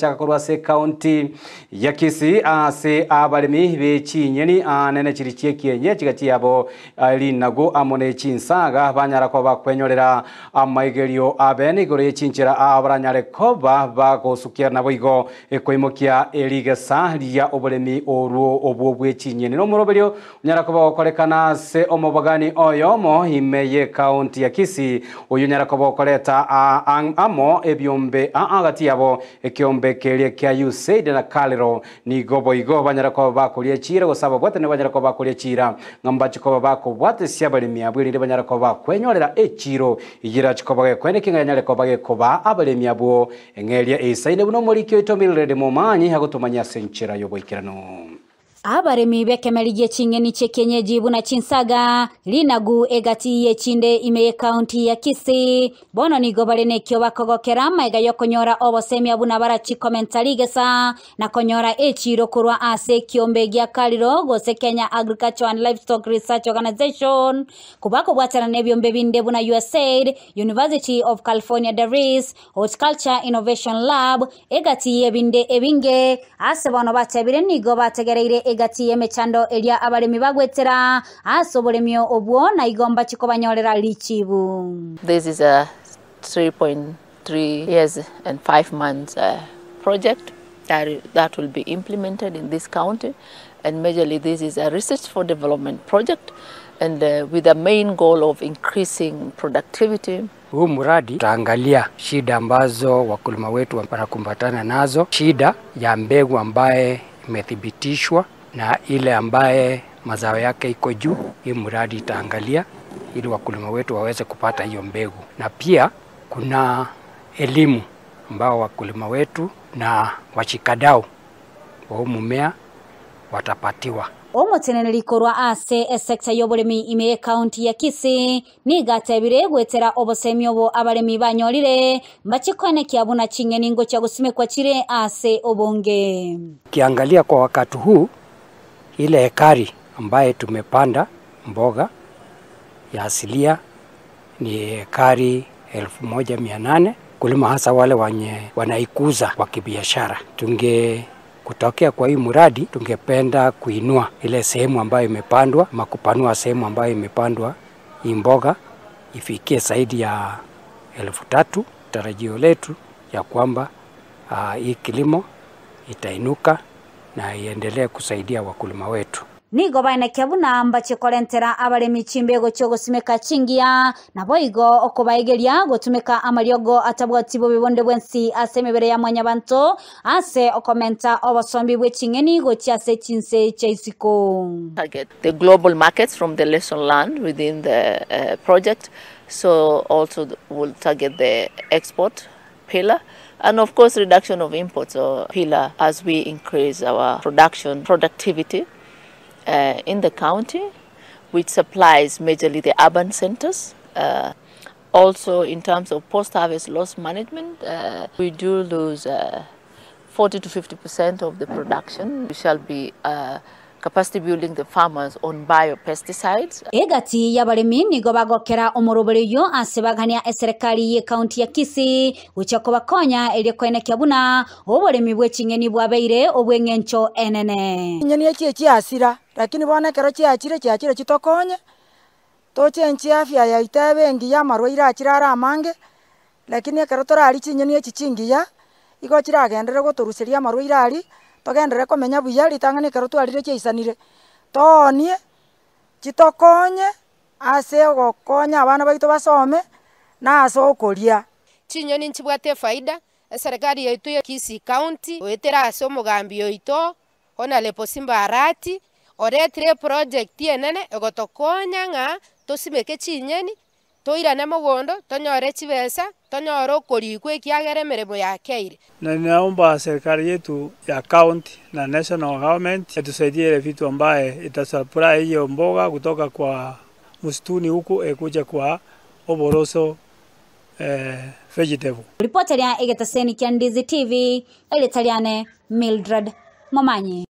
Chaka korwa ase ekaunti ya Kisii ase abaremi be chinyeni anene chiri chi'ekienye chiga chiabo rinagu amo ne chinsaga banyara koba bakwenyorera amaigerio abene igoro ye chinchera aa baranyare koba bagosukia naboigo koimokia erigesa ria oboremi orwo obwo bwe chinyeni. Nomoroberio onyara koba ogokorekana ase omobogani oyomo ime y'ekaunti ya Kisii oyio onyara koba okoreta amo ebiombe aa gati yabo Ekeombe keria kia USAID na Kaliro nigo boigo banyare koba bakoria chiira, gose ababwatani banyare koba bakoria chiira, ng'a mbache koba bakobwatesia abaremi abwo, erinde banyare koba bakwenyorera echiiro eyio erache koba gekoeneki ng'a yanyare koba gekobaa abaremi abwo eng'eria eisaine buna omoriki oito Mildred Momanyi agotomanyia ase enchera y'oboikeranu. Abaremi b'ekemeri gie ching'eni chi'ekienyeji buna chinsaga, rinagu, egati y'echinde ime y'ekaunti ya Kisii, bono nigo bare nekio bakogokera amaiga y'okonyora obosemia buna barachikomenta rigesa na konyora echiiro korwa ase ekiombe gia Kaliro gose Kenya Agriculture and Livestock Research Organization kobakobwatana nebiombe binde buna USAID, University of California Davis, Horticulture Innovation Lab, Egati y'ebinde ebinge ase bono batebire nigo bategereire egati y'emechando eria abaremi bagwetera ase oboremi obwo, na igo mbachie kobanyorera richibu. This is a 3.3 years and 5 months project that will be implemented in this county and majorly this is a research for development project and with the main goal of increasing productivity. Huu mradi utaangalia shida ambazo wakulima wetu wanakumbatana nazo, shida ya mbegu ambaye imethibitishwa na ile ambaye mazao yake iko juu. Hii mradi itaangalia ili wakulima wetu waweze kupata hiyo mbegu, na pia kuna elimu ambao wakulima wetu na washikadau wa huu mmea watapatiwa. Omoteneneri korwa ase esecta y'oboremi ime y'ecounty ya Kisii nigo atebire goetera obosemi obo abaremi banyorire mbachie koenekia buna ching'eni ngochia gosimekwa chire ase obonge. Ukiangalia kwa wakati huu ile ekari ambaye tumepanda mboga ya asilia ni ekari 1800, kulima hasa wale wenye wanaikuza kwa kibiashara. Tunge kutokea kwa hii mradi tungependa kuinua ile sehemu ambayo imepandwa ama kupanua sehemu ambayo imepandwa hii mboga ifikie zaidi ya 3000. Tarajio letu ya kwamba hii kilimo itainuka na iendelee kusaidia wakulima wetu. Nigo baenekia buna mbachie korentera abaremi chimbego chiogosimeka chingiya, naboigo okobaigeria gotumeka amariogo atabwati bobe bonde bwensi ase emebere ya mwanyabanto ase okomenta obosombi bwe ching'eni gochia ase chinse chia isiko. Target the global markets from the lesson learned within the project, so also will target the export pillar and of course reduction of imports or pillar as we increase our production productivity in the county, which supplies majorly the urban centers. Also in terms of post-harvest loss management, we do lose 40 to 50% of the production. We shall be capacity building the farmers on biopesticides. Egati y'abaremi nigo bagokera omorobere oyo ase bagania eserekari y'ekaunti ya Kisii gochia kobakonya erio koenekia buna oboremi bwe ching'eni bwabeire obw'eng'encho enene. Chinyeni echi chiasira, lakini bono ekero chiachire chiachire chitokonye, tochenchie afya yaito ebe engiya amarwaire achire are amange, lakini ekero torarie chinyeni echi chingiya, igo chiragenderere gotoruseria amarwaire aria, togenderere komenya buya ritang'ani ekero twarire chiaisanire, toonie, chitokonye ase ogokonya abana baito basome, na ase okoria. Chinyoni nchibwate efaida, eserekari yaito ya Kisii County, goetera ase omogambi oito, Honourable Simba Arati, oretire eproject enene egotokonya ng'a tosimeke chinyeni, toirane mogondo, tonyore chibesa, tonyore okorikwa ekiagera emeremo yakeire. Na ninaomba serikali yetu ya county na national government itusaidie ile vitu ambaye itasupply hiyo mboga kutoka kwa msituni huku ikuja kwa Oboroso vegetable. Ripoti ya Egetaseni kia Ndizi TV, Elitaliane Mildred Momanyi.